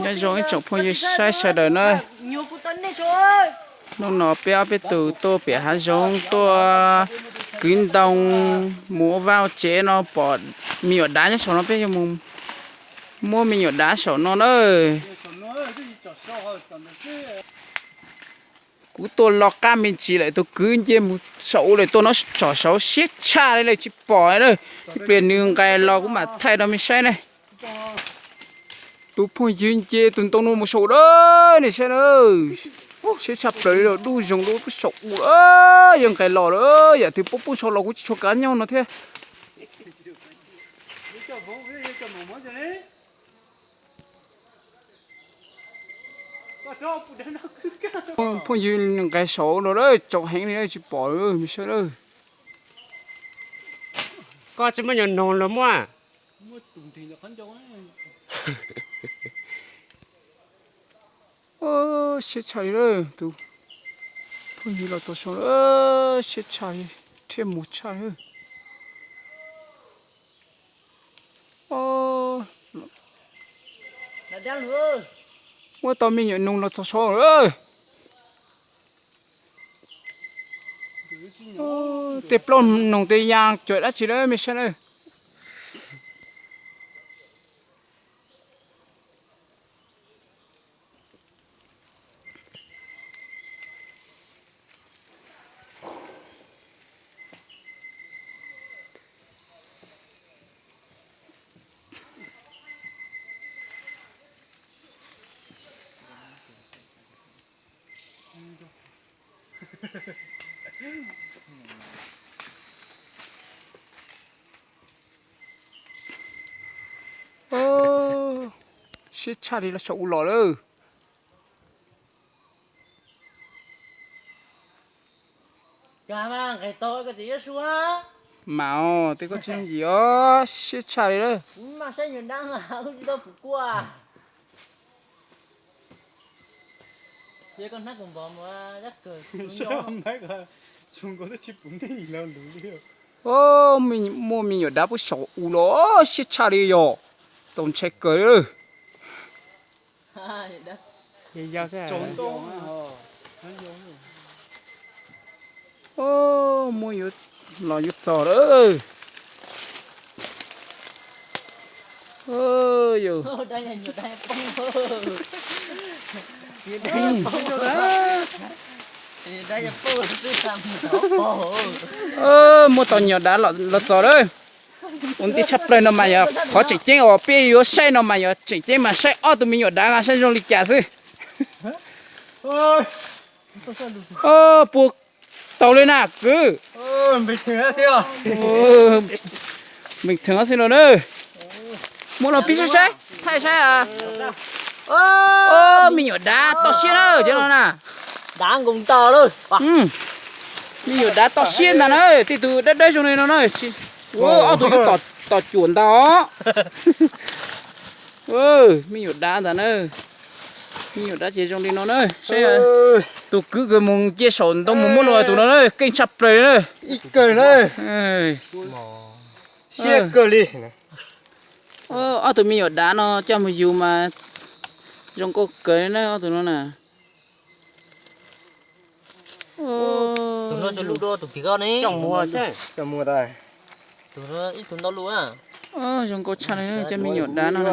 Nyob zoo ib tsoom phooj ywg saib sawv daws na. Hnub no peb ob peb tus tuaj pem hav zoov tuaj kwv ntoo mus ua vaj ua tsev no pom me nyuam dav nyob saum no peb yuav mus muab me nyuam dav saum no na. Kuv tuaj los qab me ntsis lawm tus kwv nce mus saum u lawm tuaj no tsom saud siab tshaj li lawm tsis pom na. Ib pliag nws nqes los kuv mam thaij rau mej saib ne. Tus phooj ywg nce tus ntoo no mus saum u na, nej saib na. Siab tshaj plaws li lawm, dub zoog dub saum u lawm, yog nqes los lawm yam twg poob poob saud los kuv tsis tshua kav nyob no thiab. Phooj ywg nqes saud los lawm, tsaus heev li tsis pom lawm, me saib lawm. Koj tsis muaj nyuam noog los muaj? Siab tshaj li lawm, tus phooj ywg los txog saud lawm, siab tshaj li, rhiab mus tshaj li. Muab tau me nyuam noog los txog saud lawm. Tej plaub noog tej ya cuam dab tsi lawm me saib na. Siab tshaj li los saum u los lawm. Mas os, tej koj tsis yooj yim os, siab tshaj li lawm. Muaj me nyuam dav puag saum u los siab tshaj li yog, txaus ntshai kawg. Muab yuav los yuav txog lawm. Muab tau nyuam dav los txog lawm. Ua ntej tshaj plaws no mas yog qhov tseem ceeb uas peb yuav saib no mas yog tseem ceeb mas saib ob tug me nyuam dav saib zoo li cas xwb. Puas tau li na kwv? Meem theem xwb no na. Muab los pib saib saib, thaij saib. Me nyuam dav toj siab na cov no na. Me nyuam dav toj siab ntag na, tej tug dawb dawb zoo li no na. Ob tug yuav tom cuam ntag os. Me nyuam dav ntag na. Me nyuam dav ces zoo li no na. Saib, tus kwv kws mus nce saum ntoo mus muab los tus no na, keej tshaj plaws li na. Siab kawg li. Ob tug me nyuam dav no coj mus yug mas zoo nkauj kawg li na ob tug no na. Zoo nkauj tshaj li cov me nyuam dav no na.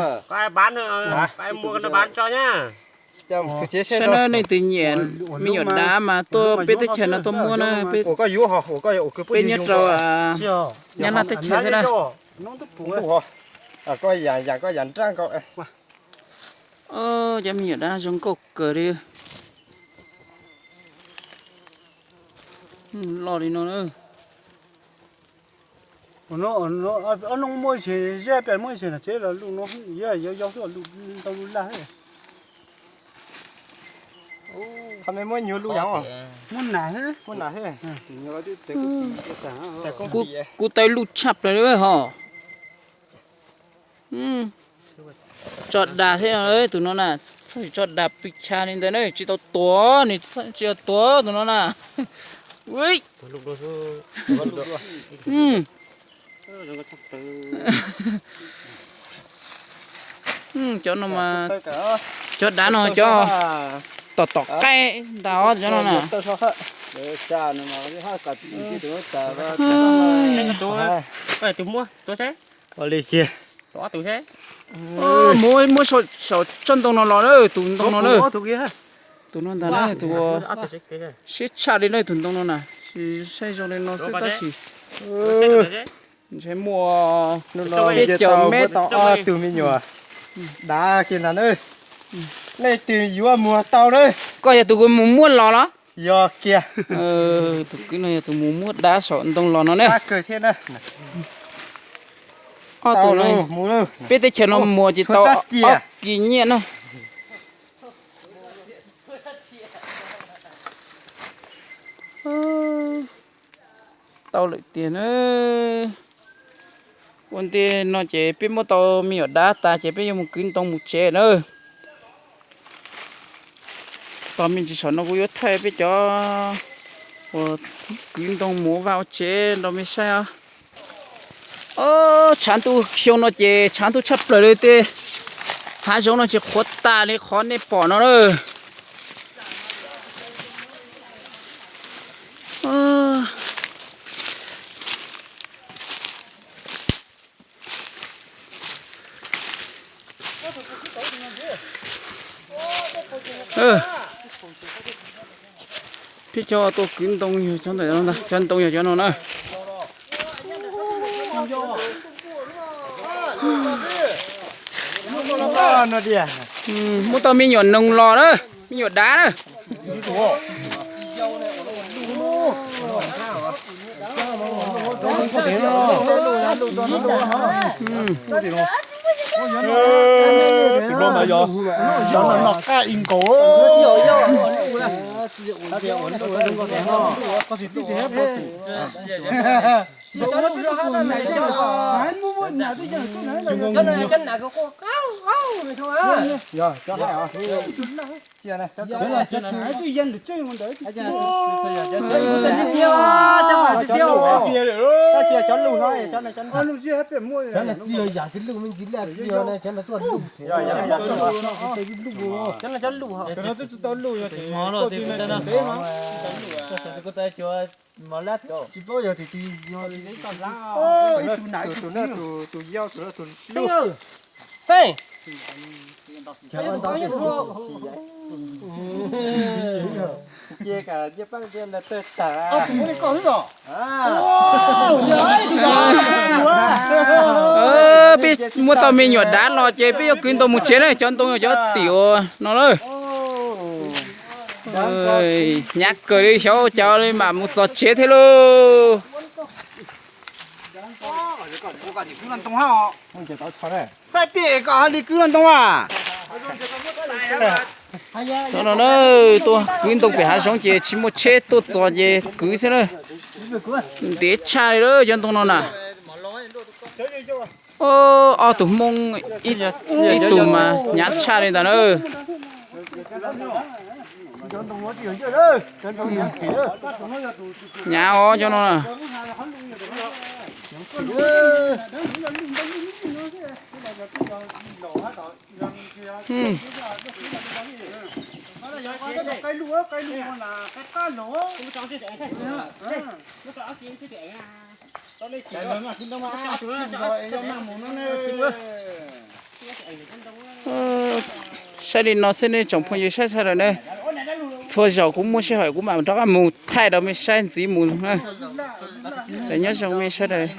Saib na, nej twg nyiam me nyuam dav mas tuaj peb teb chaws no tuaj muab na. Peb nyob rau Nyab Laj teb chaws xwb na. Cov me nyuam dav zoo nkauj kawg li. Loj li no na. Ob noo muaj ib txhia, zeb pes muaj ib txhia na, tsev los luj no, yog yog ntau luj laj. Muab nas, muab nas. Kuv taw luj tshaj plaws li hos. Tso dag thiab no, tus no na, txhob tsis tso dag pw cha li ntawd na, tsis tau tuav, nws tsis tau tuav tus no na. Cov no mas, cov dav no cov tom tom qaib ntag os cov no na. Muab, muab saum tsob ntoo no los na, tus ntoo no na. Tus no ntag na, tus siab tshaj li na tus ntoo no na. Saib zoo li no xwb tab sis ntshe muaj peb caug mev. Tau ob tug me nyuam dav kiag ntag na. Leej twg yuav muag tau na. Koj yog tus mus muab los los? Yog kiag. Tus kwv no yog tus mus muab dav saum ntoo los no ne. Ob tug no, peb teb chaws no muag ces tau ob kis nyiaj na. Tau lawm tiag na. Ua ntej no ces peb muab tau me nyuam dav tas ces peb yuav mus kwv ntoo mus tsev na. Tos me ntsis saum no kuv yuav thaij peb cov uas kwv ntoo mus ua vaj ua tsev rau mej saib os. Tshav ntuj xyoo no ces tshav ntuj tshaj plaws li tej hav zoov no tsis qhuav tas li qhov nej pom no na. Peb cov tuaj kwv ntoo yog cov ntawm no ntag, cov ntoo yog cov no na. Muab tau me nyuam noog los na, me nyuam dav na. Tus no mas yog, yog no noj qab ib nkaus. Cov lus no, cov no txij yam tsis lus me ntsis laj txij no, cov no tuaj lus. Cov no cov lus, cov no twb tsis tau lus, yog tias koj twb ntev mas tsis paub yog tias ib tug nam ib tug txiv, tus yau tus lub. Xeeb, peb muab tau me nyuam dav los ces peb yuav kwv ntoo mus tsev na, cov ntoo yog cov tim uas no lawm. Hnyav kawg li, xyov ua cas li mam mus txog tsev thiab lauj. Faib pem kom hais li kwv ntoo a. Cov no na, tuaj kwv ntoo pem hav zoov ces tsis muaj tsheb tuaj txog ces kwv xwb na. Ntev tshaj li lawm cov ntoo no na. Ob tug Hmoob ib tug mas hnyav tshaj li ntawd na. Hnyav os cov no na. Saib li no xwb nej tsoom phooj ywg sawv daws na. Txhua zaus kuv muaj sij hawm kuv mam rov qab mus thaij rau mej saib ntxiv mus na. Nyob zoo mej sawv daws.